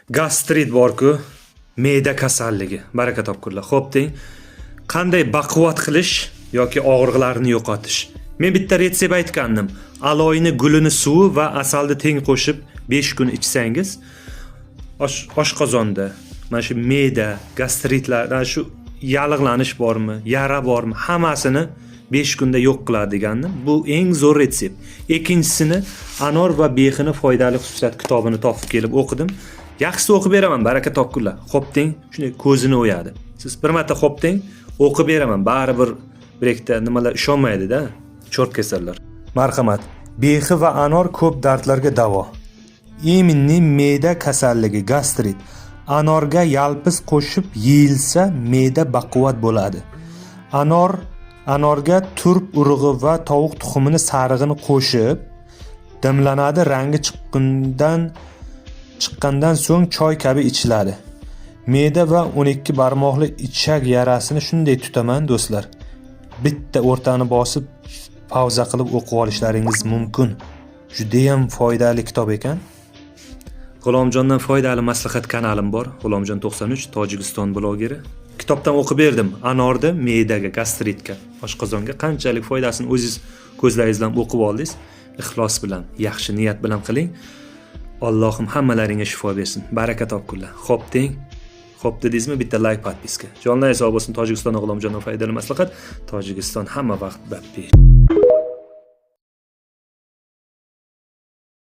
Gastrit bor-ku, me'da kasalligi. Baraka topkurlar. Xo'p deng. Qanday baquvvat qilish yoki og'riqlarni yo'qotish? Men bitta retsept aytgandim. Aloyni gulini suvi va asalni teng qo'shib 5 kun ichsangiz, oshqozonda mana shu me'da, gastritlar, mana shu yallig'lanish bormi, yara bormi, hammasini 5 kunda yo'q qiladi degandim. Bu eng zo'r retsept. Ikkinchisini anor va bexini foydali xususiyat kitobini topib kelib o'qidim. Yaxshisi o'qib beraman, baraka topkurlar. Xo'p deng, shunday ko'zini o'yadi. Siz bir marta xo'p deng, o'qib beraman. Baribir bir ikkita nimalar ishonmaydi-da, cho'rt kasallar. Marhamat. Bexi va anor ko'p dardlarga davo. Именно me'da kasalligi, gastrit. Anorga yalpiz qo'shib yeyilsa, me'da baquvvat bo'ladi. Anorga turp urug'i va tovuq tuxumini sarig'ini qo'shib dimlanadi, rangi chiqqandan so'ng choy kabi ichiladi. Me'da va 12 barmoqli ichak yarasini shunday tutaman, do'stlar. Bitta o'rtani bosib pauza qilib o'qib olishlaringiz mumkin. Judayam foydali kitob ekan. G'ulomjondan foydali maslahat kanalim bor. G'ulomjon 93, Tojikiston blogeri. Kitobdan o'qib berdim. Anorni me'daga, gastritga, oshqozonga qanchalik foydasini o'zingiz ko'zlaringiz bilan o'qib oldingiz. Ixlos bilan, yaxshi niyat bilan qiling. Allohim hammalaringga shifo bersin. Baraka topkunlar. Xo'p deng. Xo'p dedingizmi? Bitta like, подписка. Jonlar sog' bo'lsin. Tojikistonda G'ulomjondan foydali maslahat. Tojikiston hamma vaqt bapesh.